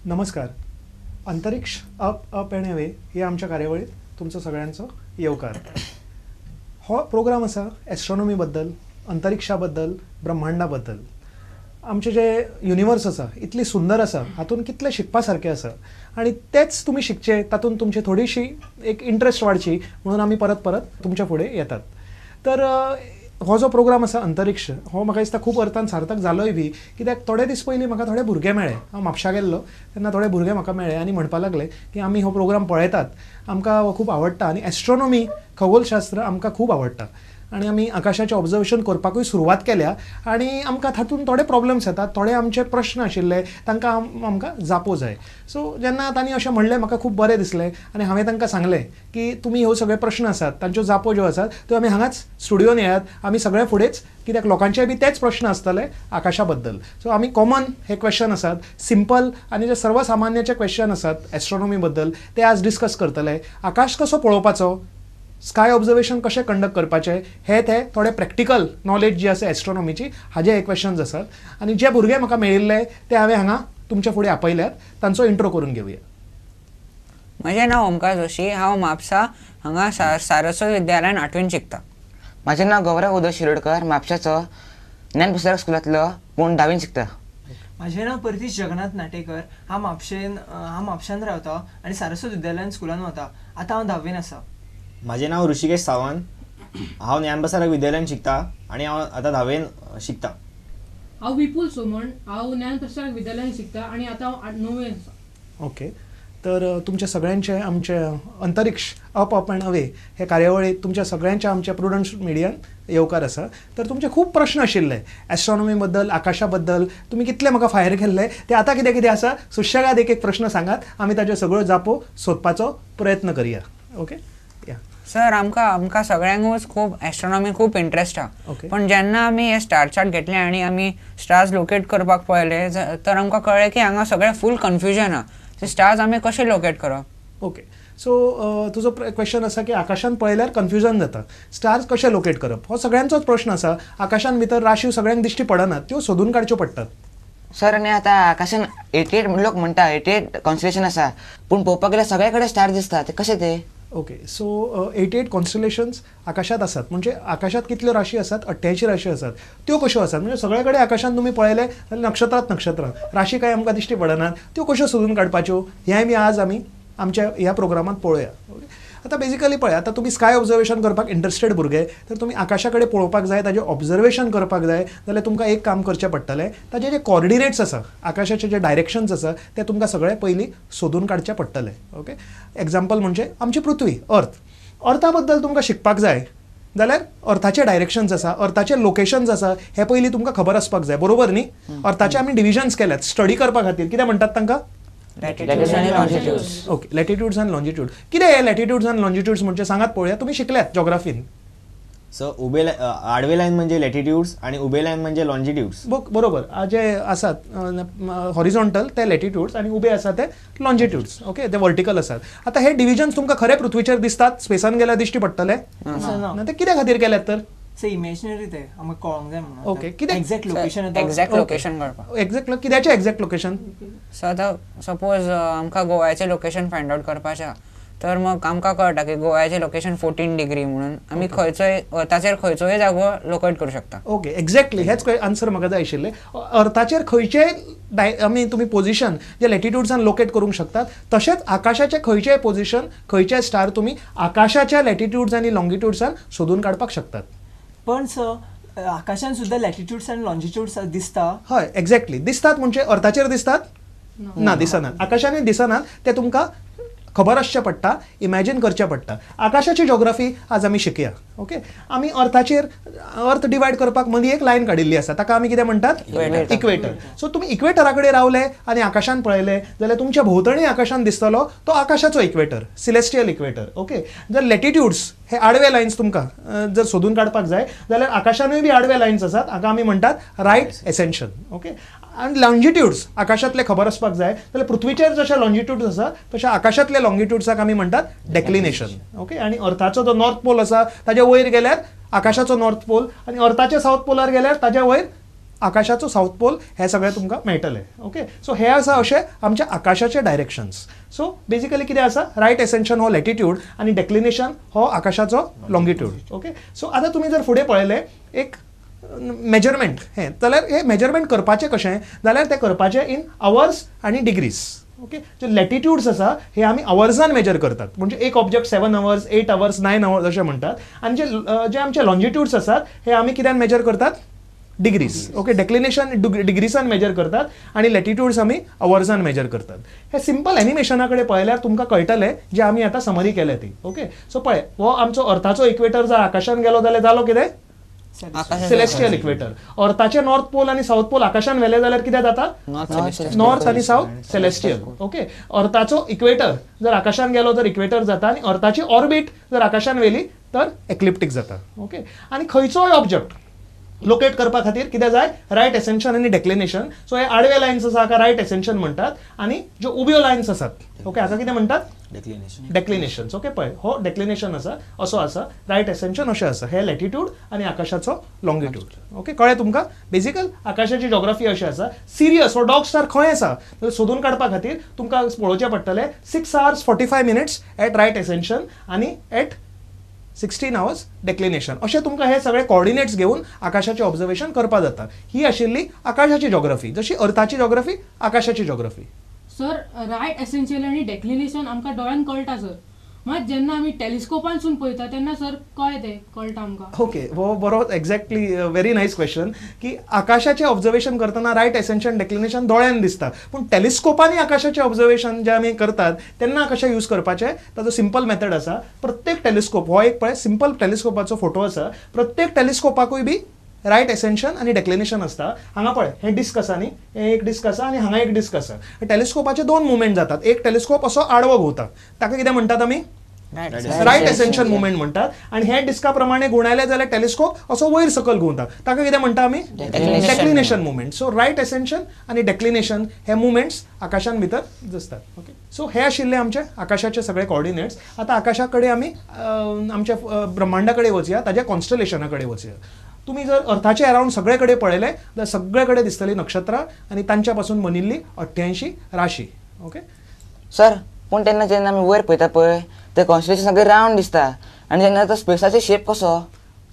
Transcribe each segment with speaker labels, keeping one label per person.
Speaker 1: नमस्कार. अंतरिक्ष up up and away हे आमच्या कार्यावळीत तुमचो सगळ्यांचो येवकार. हो प्रोग्राम आसा एस्ट्रॉनॉमी बद्दल, अंतरिक्षा बद्दल, ब्रह्मांडा बद्दल. आमचें जें युनिवर्स आसा इतली सुंदर आसा, हातूंत कितलें शिकपा सारकें आसा आनी तेंच तुमी शिकचें, तातूंत तुमची थोडीशी एक इंट्रस्ट वाडची म्हणून आमी परत परत तुमच्या फुडें येतात. तर हो जो प्रोग्राम आसा अंतरिक्ष, हो म्हाका दिसता खूब अर्थान सार्थक जालोय बी कित्याक थोडे दीस पयलीं म्हाका थोडे भुरगे मेळ्ळे. हांव म्हापशा गेल्लो तेन्ना थोडे भुरगे म्हाका मेळ्ळे आनी म्हणपाक लागले की आमी हो प्रोग्राम पळयतात, आमकां हो खूब आवडटा आनी एस्ट्रॉनॉमी, खगोलशास्त्र आमकां खूब आवडटा आनी आमी आकाशाचें ऑब्जर्वेशन करपाकूय सुरवात केल्या आनी आमकां तातूंत थोडे प्रॉब्लम्स येतात, थोडे आमचे प्रश्न आशिल्ले तांकां आमकां जापो जाय. सो जेन्ना तांणी अशें म्हणलें म्हाका खूब बरें दिसलें आनी हांवें तांकां सांगलें की तुमी ह्यो सगळे प्रश्न आसात तांच्यो जापो ज्यो आसात त्यो आमी हांगाच स्टुडियोन येयात, आमी सगळे फुडेंच, कित्याक लोकांचे बी तेच प्रश्न आसतले आकाशा बद्दल. सो आमी कॉमन हे क्वेश्चन आसात, सिंपल आनी जे सर्वसामान्याचे क्वेश्चन आसात एस्ट्रॉनॉमी बद्दल ते आज डिस्कस करतले. आकाश कसो पळोवपाचो, स्काय ऑब्जर्वेशन कशें कंडक्ट करपाचें, हे ते थोडे प्रॅक्टिकल नॉलेज जी आसा एस्ट्रॉनॉमीची हाजे हे क्वेश्चन्स आसात आनी जे भुरगे म्हाका मेळिल्ले ते हांवें हांगा तुमच्या फुडें आपयल्यात, तांचो इंट्रो करून घेवया.
Speaker 2: म्हजें नांव ओमकार जोशी, हांव म्हापसा हांगा सारस्वत विद्यालयान आठवीन शिकता.
Speaker 3: म्हजें नांव गौरव उदय शिरोडकर, म्हापशाचो, ज्ञानप्रसारक स्कुलांतलो, पूण धावीन शिकता.
Speaker 4: म्हजें नांव परतीश जगन्नाथ नाटेकर, हांव म्हापशान रावता आनी सारस्वत विद्यालयान स्कुलान वता. आतां हांव धावीन आसा.
Speaker 5: म्हजें नांव ऋषिकेश सावंत, हांव ज्ञानप्रसारक विद्यालयान शिकता आनी हांव आतां धावेन शिकता.
Speaker 6: हांव विपुल सोमण, हांव ज्ञानप्रसारक विद्यालयान शिकता आनी आतां हांव णवेन आसा.
Speaker 1: ओके, तर तुमच्या सगळ्यांचे आमचे अंतरिक्ष अप अप अँड अवे हे कार्यावळीत तुमच्या सगळ्यांच्या आमच्या प्रुडन्स मिडियान येवकार आसा. तर तुमचे खूब प्रश्न आशिल्ले एस्ट्रॉनॉमी बद्दल, आकाशा बद्दल, तुमी कितले म्हाका फायर केल्ले ते आतां कितें कितें आसा सुशेगाद एक एक प्रश्न सांगात, आमी ताच्यो सगळ्यो जापो सोदपाचो प्रयत्न करया. ओके
Speaker 2: सर, आमकां आमकां सगळ्यांकूच खूब एस्ट्रॉनॉमी खूब इंट्रस्ट आहा, पण जेन्ना आमी हे स्टार चार्ट घेतले आनी आमी स्टार्स लोकेट करपाक पळयले तर आमकां कळ्ळें की हांगा सगळें फूल कन्फ्युजन आहा, ते स्टार्स आमी कशे लोकेट करप.
Speaker 1: ओके, सो तुजो क्वेश्चन आसा की आकाशान पळयल्यार कन्फ्युजन जाता, स्टार्स कशे लोकेट करप, हो सगळ्यांचोच प्रश्न आसा. आकाशान भितर राशी सगळ्यांक दिश्टी पडनात, त्यो सोदून काडच्यो पडटात.
Speaker 3: सर, आनी आतां आकाशान 88 लोक म्हणटा 88 कॉन्स्टलेशन आसा, पूण पळोवपाक गेल्यार सगळे कडेन स्टार दिसता, ते कशे ते?
Speaker 1: ओके, सो 88 कॉन्स्टलेशन्स आकाशांत आसात, म्हणजे आकाशांत कितल्यो राशी आसात, 88 राशी आसात. त्यो कश्यो आसात म्हणजे सगळे कडेन आकाशांत तुमी पळयले जाल्यार नक्षत्रांत नक्षत्रां, राशी कांय आमकां दिश्टी पडनात, त्यो कश्यो सोदून काडपाच्यो हें आमी आज आमी आमच्या ह्या प्रोग्रामांत पळोवया. ओके, आतां बेजिकली पळय, आतां तुमी स्काय ऑब्जर्वेशन करपाक इंट्रस्टेड भुरगे तर तुमी आकाशा कडेन पळोवपाक जाय, ताजें ऑब्जर्वेशन करपाक जाय जाल्यार तुमकां एक काम करचें पडटलें, ताजे जे कॉर्डिनेट्स आसा, आकाशाचे जे डायरेक्शन्स आसा ते तुमकां सगळे पयलीं सोदून काडचे पडटले. ओके, एग्जाम्पल म्हणजे आमची पृथ्वी, अर्थ, अर्था बद्दल तुमकां शिकपाक जाय जाल्यार अर्थाचे डायरेक्शन्स आसा, अर्थाचे लोकेशन्स आसा, हें पयलीं तुमकां खबर आसपाक जाय, बरोबर न्ही? अर्थाचे आमी डिविजन्स केल्यात स्टडी करपा खातीर, कितें म्हणटात तांकां? ओके, लॅटिट्यूड्स आनी लॉंजिट्यूड. कितें हे लॅटिट्यूड्स आनी लॉंजिट्यूड्स म्हणजे सांगात पळोवया, तुमी शिकल्यात जॉग्राफीन.
Speaker 5: सो उबे आडवे लायन म्हणजे लॅटिट्यूड्स आनी उबे लायन म्हणजे लॉंजिट्यूड्स.
Speaker 1: बरोबर, जे आसात हॉरिझॉन्टल ते लॅटिट्यूड्स आनी उबे आसा ते लॉंजिट्यूड्स. ओके, ते वर्टिकल आसात. आतां हे डिविजन्स तुमकां खरें पृथ्वीचेर दिसतात, स्पेसान गेल्यार दिश्टी पडटले ना, ते कित्या खातीर केल्यात तर?
Speaker 4: इमेजिनरी ते आमकां कळोंक जाय म्हणून.
Speaker 1: ओके, कितें
Speaker 4: एग्जॅक्ट लोकेशन?
Speaker 2: एग्जॅक्ट लोकेशन कळपाक.
Speaker 1: एग्जॅक्ट कित्याचें एक्झॅक्ट लोकेशन?
Speaker 2: सो आतां सपोज आमकां गोव्याचें लोकेशन फायंड आवट करपाचें आहा तर मग आमकां कळटा की गोव्याचें लोकेशन 14 डिग्री म्हणून आमी खंयचोय ताचेर खंयचोय जागो लोकेट करूं शकता.
Speaker 1: ओके, एक्झॅक्टली हेच आन्सर म्हाका जाय आशिल्लें. अर्थाचेर खंयचेय आमी तुमी पोजिशन जे लॅटिट्यूड्सान लोकेट करूंक शकतात, तशेंच आकाशाचें खंयचेय पोजिशन, खंयचेय स्टार तुमी आकाशाच्या लॅटिट्यूड्स आनी लॉंगिट्यूड्सान सोदून काडपाक शकतात.
Speaker 4: पण सर, आकाशान सुद्दां लॅटिट्यूड्स आनी लॉंजिट्यूड्स दिसता?
Speaker 1: हय, एक्झॅक्टली दिसतात. म्हणजे अर्थाचेर दिसतात ना, दिसनात, आकाशानूय दिसनात, ते तुमकां खबर आसचें पडटा, इमॅजीन करचें पडटा. आकाशाची जॉग्राफी आज आमी शिकया. ओके, आमी अर्थाचेर अर्थ डिवायड करपाक मदीं एक लायन काडिल्ली आसा, ताका आमी कितें म्हणटात? इक्वेटर. सो तुमी इक्वेटरा कडेन रावले आनी आकाशान पळयलें जाल्यार तुमच्या भोंवतणी आकाशान दिसतलो तो आकाशाचो इक्वेटर, सिलेस्टियल इक्वेटर. ओके, जर लॅटिट्यूड्स हे आडवे लायन्स तुमकां जर सोदून काडपाक जाय जाल्यार आकाशानूय बी आडवे लायन्स आसात, हाका आमी म्हणटात रायट एसेन्शन. ओके, आनी लॉंजिट्यूड्स आकाशांतले खबर आसपाक जाय जाल्यार पृथ्वीचेर जशे लॉंजिट्यूड्स आसा तशे आकाशांतले लॉंगिट्यूड्साक आमी म्हणटात डेक्लिनेशन. ओके, आनी अर्थाचो जो नॉर्थ पोल आसा ताजे वयर गेल्यार आकाशाचो नॉर्थ पोल आनी अर्थाचे सावथ पोलार गेल्यार ताजे वयर आकाशाचो सावथ पोल हे सगळें तुमकां मेळटलें. ओके, सो हे आसा अशें आमच्या आकाशाचे डायरेक्शन्स. सो बेजिकली कितें आसा, रायट एसेन्शन हो लॅटिट्यूड आनी डेक्लिनेशन हो आकाशाचो लॉंगिट्यूड. ओके, सो आतां तुमी जर फुडें पळयलें एक मेजरमेंट हें, जाल्यार हें मेजरमेंट करपाचें कशें, जाल्यार तें करपाचें इन अवर्स आनी डिग्रीज. ओके, जे लॅटिट्यूड्स आसा हे आमी अवर्सान मेजर करतात, म्हणजे एक ऑब्जेक्ट 7 अवर्स, 8 अवर्स, 9 अवर्स अशें म्हणटात. आनी जे जे आमचे लॉंजिट्यूड्स आसात हे आमी कित्यान मेजर करतात, डिग्रीज. ओके, डेक्लिनेशन डिग्रीसान मेजर करतात आनी लॅटिट्यूड्स आमी अवर्सान मेजर करतात. हे सिंपल एनिमेशना कडेन पळयल्यार तुमकां कळटलें जे आमी आतां समरी केल्या ती. ओके, सो पळय हो आमचो अर्थाचो इक्वेटर जर आकाशान गेलो जाल्यार जालो कितें, सेलेस्टियल इक्वेटर. अर्थाचे नॉर्थ पोल आनी सावथ पोल आकाशान व्हेले जाल्यार कितें जाता, नॉर्थ आनी सावथ सेलेस्टियल. ओके, अर्थाचो इक्वेटर जर आकाशान गेलो तर इक्वेटर जाता आनी अर्थाची ऑर्बिट जर आकाशान व्हेली तर एक्लिप्टीक जाता. ओके, आनी खंयचोय ऑब्जेक्ट लोकेट करपा खातीर कितें जाय, रायट एसेन्शन आनी डेक्लिनेशन. सो हे आडवे लायन्स आसा हाका रायट एसेन्शन म्हणटात आनी ज्यो उब्यो लायन्स आसात ओके हाका कितें म्हणटात, डेक्लिनेशन. डेक्लिनेशन. ओके, पळय हो डेक्लिनेशन आसा असो आसा, रायट एसेन्शन अशें आसा, हे लॅटिट्यूड आनी आकाशाचो लॉंगिट्यूड. ओके, कळ्ळें तुमकां बेजिकल आकाशाची जॉग्राफी अशी आसा. सिरियस हो डॉग स्टार खंय आसा जाल्यार सोदून काडपा खातीर तुमकां पळोवचें पडटलें 6 hours 45 minutes at right ascension आनी एट 16 आवर्स डेक्लिनेशन. अशें तुमकां हे सगळे कॉर्डिनेट्स घेवन आकाशाचें ऑब्जर्वेशन करपा जाता. ही आशिल्ली आकाशाची जॉग्राफी, जशी अर्थाची जॉग्राफी आकाशाची जॉग्राफी.
Speaker 6: सर, रायट एसेन्शियल आनी डेक्लिनेशन आमकां दोळ्यान कळटा सर, मात जेन्ना आमी टेलिस्कोपानसून पळयता तेन्ना सर कळ्ळें तें कळटा आमकां.
Speaker 1: ओके, हो बरो, एक्झॅक्टली व्हेरी नायस क्वेश्चन की आकाशाचें ऑब्जर्वेशन करतना रायट एसेन्शन डेक्लिनेशन दोळ्यान दिसता, पूण टेलिस्कोपांनी आकाशाचें ऑब्जर्वेशन जें आमी करतात तेन्ना कशें यूज करपाचें ताजो सिंपल मेथड आसा. प्रत्येक टेलिस्कोप हो एक पळय सिंपल टेलिस्कोपाचो फोटो आसा, प्रत्येक टेलिस्कोपाकूय बी रायट एसेन्शन आनी डेक्लिनेशन आसता. हांगा पळय हें डिस्क आसा न्ही, हें एक डिस्क आसा आनी हांगा एक डिस्क आसा. टेलिस्कोपाचे दोन मुवमेंट जातात, एक टेलिस्कोप असो आडवो घुंवता ताका कितें म्हणटात आमी, रायट एसेन्शन मुवमेंट म्हणटात, आनी हे डिस्का प्रमाणे गुणायले जाल्यार टेलिस्कोप असो वयर सकयल घुंवता ताका कितें म्हणटा आमी, declination movement. So right ascension आनी डेक्लिनेशन हे मुवमेंट्स आकाशान भितर दिसतात. ओके, सो हे आशिल्ले आमचे आकाशाचे सगळे कॉर्डिनेट्स. आतां आकाशा कडेन आमी आमच्या ब्रह्मांडा कडेन वचया, ताज्या कॉन्स्टलेशना कडेन वचया. तुमी जर अर्थाचे अरावंड सगळे कडेन पळयले जाल्यार सगळे कडेन दिसतली नक्षत्रां आनी तांच्या पासून बनिल्ली 88 राशी. ओके
Speaker 3: सर, पूण तेन्ना जेन्ना आमी वयर पळयता पळय ते कॉन्स्टलेशन सगळे रावंड दिसता आनी जेन्ना तो स्पेसाचो शेप कसो,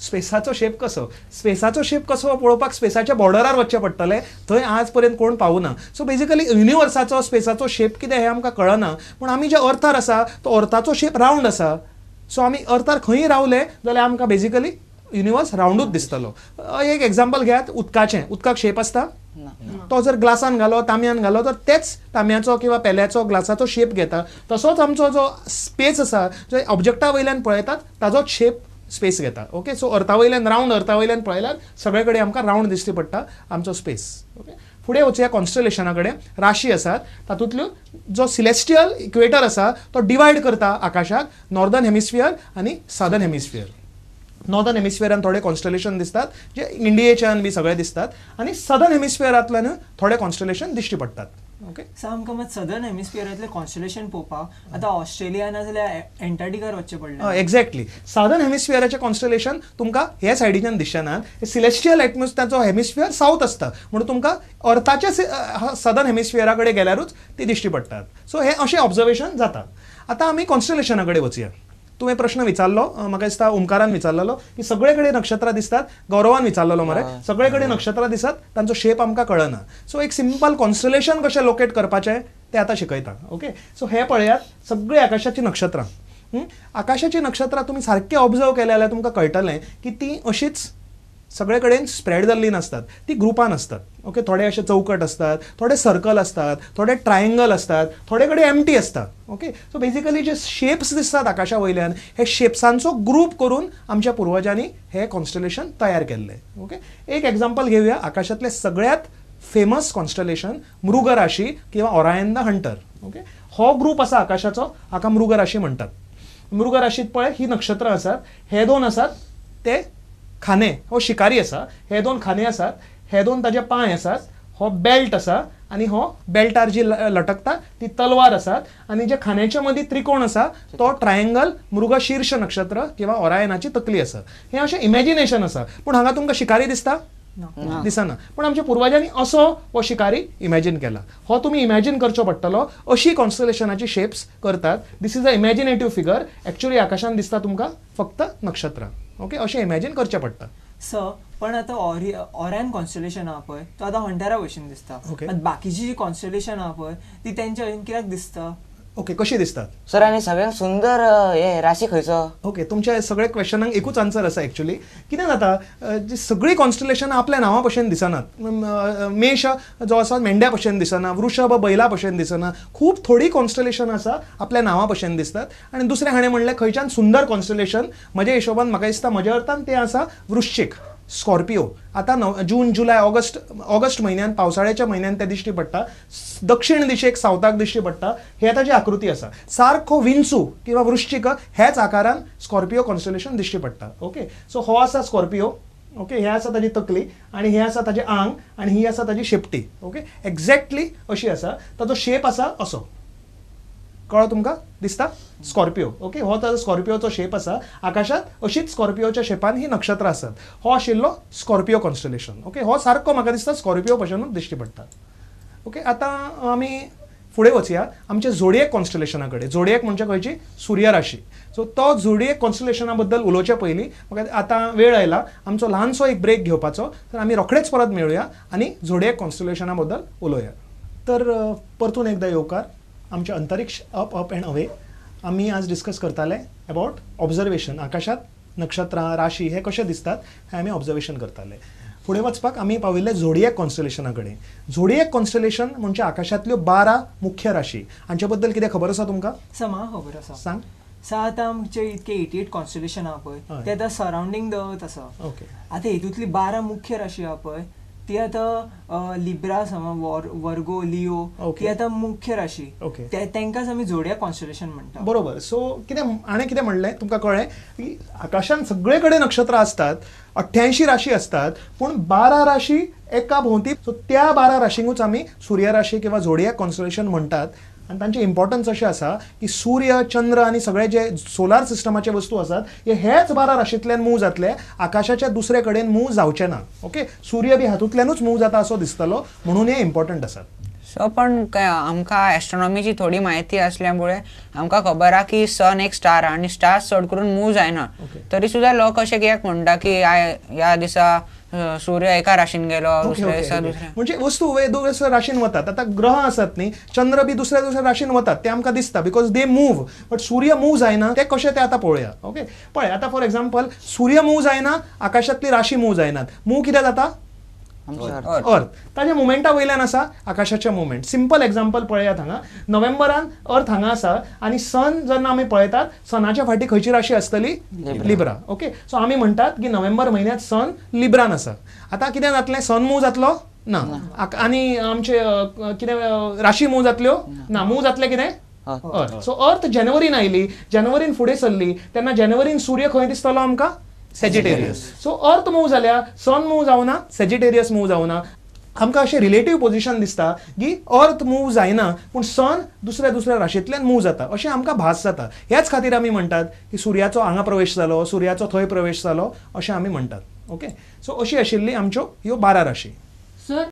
Speaker 1: स्पेसाचो शेप कसो, स्पेसाचो शेप कसो पळोवपाक स्पेसाच्या बॉर्डरार वचचें पडटलें, थंय आज पर्यंत कोण पावना. सो बेजिकली युनिवर्साचो स्पेसाचो शेप कितें हें आमकां कळना, पूण आमी जे अर्थार आसा तो अर्थाचो शेप रावंड आसा. सो आमी अर्थार खंयी रावले जाल्यार आमकां बेजिकली युनिवर्स रावंडूच दिसतलो. एक एग्जाम्पल घेयात उदकाचें, उदकाक शेप आसता, तो जर ग्लासान घालो तांबयान घालो तर तेच तांबयाचो किंवा पेल्याचो ग्लासाचो शेप घेता. तसोच आमचो जो स्पेस आसा जो ऑब्जेक्टा वयल्यान पळयतात ताजोच शेप स्पेस घेता. ओके, सो अर्था वयल्यान रावंड, अर्था वयल्यान पळयल्यार सगळे कडेन आमकां रावंड दिश्टी पडटा आमचो स्पेस. ओके, फुडें वचया कॉन्स्टलेशना कडेन. राशी आसात तातूंतल्यो जो सिलेस्टियल इक्वेटर आसा तो डिवायड करता आकाशाक नॉर्दर्न हेमिस्फियर आनी सदर्न हेमिस्फियर. नॉर्दर्न हेमिस्फियरान थोडे कॉन्स्टलेशन दिसतात जे इंडियेच्यान बी सगळे दिसतात आनी सदर्न हेमिस्फियरांतल्यान थोडे कॉन्स्टलेशन दिश्टी पडटात. ओके
Speaker 4: सर, आमकां मात सदर्न हेमिस्फियरांतले कॉन्स्टलेशन पळोवपाक आतां ऑस्ट्रेलिया ना जाल्यार एंटार्क्टिकार वचचें पडलें.
Speaker 1: एक्झॅक्टली, सदर्न हेमिस्फियराचें कॉन्स्टलेशन तुमकां ह्या सायडीच्यान दिसचें ना. सिलेस्टियल एटमॉस्फियराचो हेमिस्फियर सावथ आसता म्हणून तुमकां अर्थाच्या सदर्न हेमिस्फियरा कडेन गेल्यारूच ती दिश्टी पडटात. सो हें अशें ऑब्जर्वेशन जाता. आतां आमी कॉन्स्टलेशना कडेन वचया. तुवें प्रश्न विचारलो, म्हाका दिसता ओमकारान विचारलेलो की सगळे कडेन नक्षत्रां दिसतात, गौरवान विचारलेलो मरे, सगळे कडेन नक्षत्रां दिसतात तांचो शेप आमकां कळना. सो एक सिंपल कॉन्स्टलेशन कशें लोकेट करपाचें तें आतां शिकयता. ओके, सो हें पळयात सगळीं आकाशाचीं नक्षत्रां. आकाशाचीं नक्षत्रां तुमी सारकें ऑब्जर्व केलें जाल्यार तुमकां कळटलें की तीं अशीच सगळे कडेन स्प्रेड जाल्लीं नासतात, ती ग्रुपान आसतात. ओके, थोडे अशे चौकट आसतात, थोडे सर्कल आसतात, थोडे ट्रायंगल आसतात, थोडे कडेन एम्प्टी आसता. ओके, सो बेजिकली जे शेप्स दिसतात आकाशा वयल्यान हे शेप्सांचो ग्रूप करून आमच्या पुर्वजांनी हे कॉन्स्टलेशन तयार केल्लें. ओके, एक एग्जाम्पल घेवया आकाशांतलें सगळ्यांत फेमस कॉन्स्टलेशन मृगराशी किंवा ओरायन the Hunter. Okay, हो ग्रूप आसा आकाशाचो, हाका मृगराशी म्हणटात. मृगराशींत पळय ही नक्षत्रां आसात, हे दोन आसात ते खाने, हो शिकारी आसा, हे दोन खाने आसात, हे दोन ताजे पांय आसात, हो बेल्ट आसा आनी हो बेल्टार जी लटकता ती तलवार आसात आनी जे खान्याच्या मदीं त्रिकोण आसा तो ट्रायंगल मृगशीर्ष नक्षत्र किंवा ओरायनाची तकली आसा. हें अशें इमॅजिनेशन आसा, पूण हांगा तुमकां शिकारी दिसता, दिसना. पूण आमच्या पुर्वजांनी असो हो शिकारी इमॅजीन केला. हो तुमी इमॅजीन करचो पडटलो. अशी कॉन्स्टलेशनाची शेप्स करतात. This is a imaginative figure. Actually आकाशान दिसता तुमकां फक्त नक्षत्रां. ओके, अशें इमॅजीन करचें पडटा.
Speaker 4: सर पण आतां ऑरियन कॉन्स्टलेशन आहा पळय तो आतां हंटरा भशेन दिसता. बाकीची जी कॉन्स्टलेशन आहा पळय ती तेंच्या भशेन कित्याक दिसता?
Speaker 1: ओके, कशी दिसतात
Speaker 3: सर? आनी सगळ्यांत सुंदर हे राशी खंयचो?
Speaker 1: ओके, तुमच्या सगळ्या क्वेश्चनांक एकूच आन्सर आसा. एक्चुअली कितें जाता, जी सगळीं कॉन्स्टलेशनां आपल्या नांवा भशेन दिसनात. मेष जो आसा मेंढ्या भशेन दिसना, वृषभ बैला भशेन दिसना. खूब थोडीं कॉन्स्टलेशन आसा आपल्या नांवा भशेन दिसतात. आनी दुसरें हाणें म्हणलें खंयच्यान सुंदर कॉन्स्टलेशन, म्हज्या हिशोबान म्हाका दिसता म्हज्या अर्थान तें आसा वृश्चिक, स्कॉर्पियो. आतां जून जुलय ऑगस्ट, ऑगस्ट म्हयन्यान पावसाळ्याच्या म्हयन्यान ते दिश्टी पडटा. दक्षिण दिशेक सावथाक दिश्टी पडटा. हे ताजी आकृती आसा. सारको विंचू किंवा वृश्चिक ह्याच आकारान स्कॉर्पियो कॉन्स्टलेशन दिश्टी पडटा. ओके, सो हो आसा स्कॉर्पियो. ओके, हे आसा ताजी तकली आनी हे आसा ताजें आंग आनी ही आसा ताजी शेपटी. ओके, एक्झॅक्टली अशी आसा. ताजो शेप आसा असो. कळ्ळो तुमकां? दिसता स्कॉर्पियो. ओके, हो ताजो स्कॉर्पियोचो शेप आसा. आकाशांत अशीच स्कॉर्पियोच्या शेपान ही नक्षत्रां आसात. हो आशिल्लो स्कॉर्पियो कॉन्स्टलेशन. ओके, हो सारको म्हाका दिसता स्कॉर्पियो भशेनूच दिश्टी पडटा. ओके, आतां आमी फुडें वचया आमच्या झोडिएक कॉन्स्टलेशना कडेन. झोडिएक म्हणजे खंयची? सूर्य राशी. सो तो झोडिएक कॉन्स्टलेशना बद्दल उलोवचे पयलीं म्हाका आतां वेळ आयला आमचो ल्हानसो एक ब्रेक घेवपाचो. तर आमी रोखडेच परत मेळुया आनी झोडिएक कॉन्स्टलेशना बद्दल उलोवया. तर परतून एकदां येवकार आमचे अंतरिक्ष अप अप अँड अवे. आमी आज डिस्कस करताले अबावट ऑब्जर्वेशन. आकाशांत नक्षत्रां राशी हे कशे दिसतात हें आमी ऑब्जर्वेशन करताले. फुडें वचपाक आमी पाविल्ले झोडिएक कॉन्स्टलेशना कडेन. झोडिएक कॉन्स्टलेशन म्हणजे आकाशांतल्यो 12 मुख्य राशी. हांचे बद्दल कितें खबर आसा तुमकां?
Speaker 4: सर म्हाका खबर आसा.
Speaker 1: सांग.
Speaker 4: सर आतां आमचे इतके 88 कॉन्स्टलेशन आहा पळय ते आतां सरावंडींग the earth आसा.
Speaker 1: ओके,
Speaker 4: आतां हितूंतली 12 मुख्य राशी आहा पळय ती आतां लिब्रा समज, वर्गो, लिओ, ती आतां मुख्य राशी. तेंकांच आमी झोडिएक कॉन्स्टलेशन म्हणटा.
Speaker 1: बरोबर. सो कितें हाणें कितें म्हणलें तुमकां कळ्ळें की आकाशांत सगळे कडेन नक्षत्रां आसतात, 88 राशी आसतात, पूण 12 राशी एका भोंवती. सो त्या 12 राशींकूच आमी सूर्य राशी किंवा झोडिएक कॉन्स्टलेशन म्हणटात. आनी तांचें इम्पॉर्टन्स अशें आसा की सूर्य, चंद्र आनी सगळे जे सोलार सिस्टमाचे वस्तू आसात हे हेच 12 राशींतल्यान मूव जातले, आकाशाच्या दुसरे कडेन मूव जावचे ना. ओके, सूर्य बी हातूंतल्यानूच मूव जाता असो दिसतलो, म्हणून हे इम्पॉर्टंट आसात.
Speaker 2: सो पण आमकां एस्ट्रोनॉमीची थोडी म्हायती असल्यामुळे आमकां खबर आहा की सन एक स्टार आनी स्टार चड करून मूव जायना. तरी सुद्दां लोक अशें कित्याक म्हणटा की ह्या दिसा सूर्य एका राशीन गेलो, दुसऱ्या दिसा दुसऱ्या,
Speaker 1: म्हणजे वस्तू दुसऱ्या राशीन वतात. आतां ग्रह आसात न्ही, चंद्र बी दुसऱ्या दुसऱ्या राशीन वतात ते आमकां दिसता because they move, but Surya move जायना ते कशें ते आतां पळोवया. ओके, पळय आतां फॉर एग्जाम्पल सूर्य मूव जायना, आकाशांतली राशी मूव जायनात. मूव कितें जाता? अर्थ. ताच्या मुवमेंटा वयल्यान आसा आकाशाचें मुवमेंट. सिंपल एग्जाम्पल पळयात हांगा, नोव्हेंबरान अर्थ हांगा आसा आनी सन जेन्ना आमी पळयतात सनाच्या फाटी खंयची राशी आसतली? लिब्रा. ओके, सो आमी म्हणटात की नोव्हेंबर म्हयन्यांत सन लिब्रान आसा. आतां कितें जातलें? सन मूव जातलो ना, आनी आमचे कितें राशी मूव जातल्यो ना, मूव जातलें कितें? अर्थ. सो अर्थ जानेवारीन आयली, जानेवारीन फुडें सरली तेन्ना जानेवारीन सूर्य खंय दिसतलो आमकां? सॅजिटेरियस. सो अर्थ मूव जाल्या, सन मूव जावना, सॅजिटेरियस मूव जावना. आमकां अशें रिलेटीव पोजिशन दिसता की अर्थ मूव जायना पूण सन दुसऱ्या दुसऱ्या राशींतल्यान मूव जाता अशें आमकां भास जाता. ह्याच खातीर आमी म्हणटात की सुर्याचो हांगा प्रवेश जालो, सुर्याचो थंय प्रवेश जालो अशें आमी म्हणटात. ओके, सो अशी आशिल्ली आमच्यो ह्यो 12 राशी.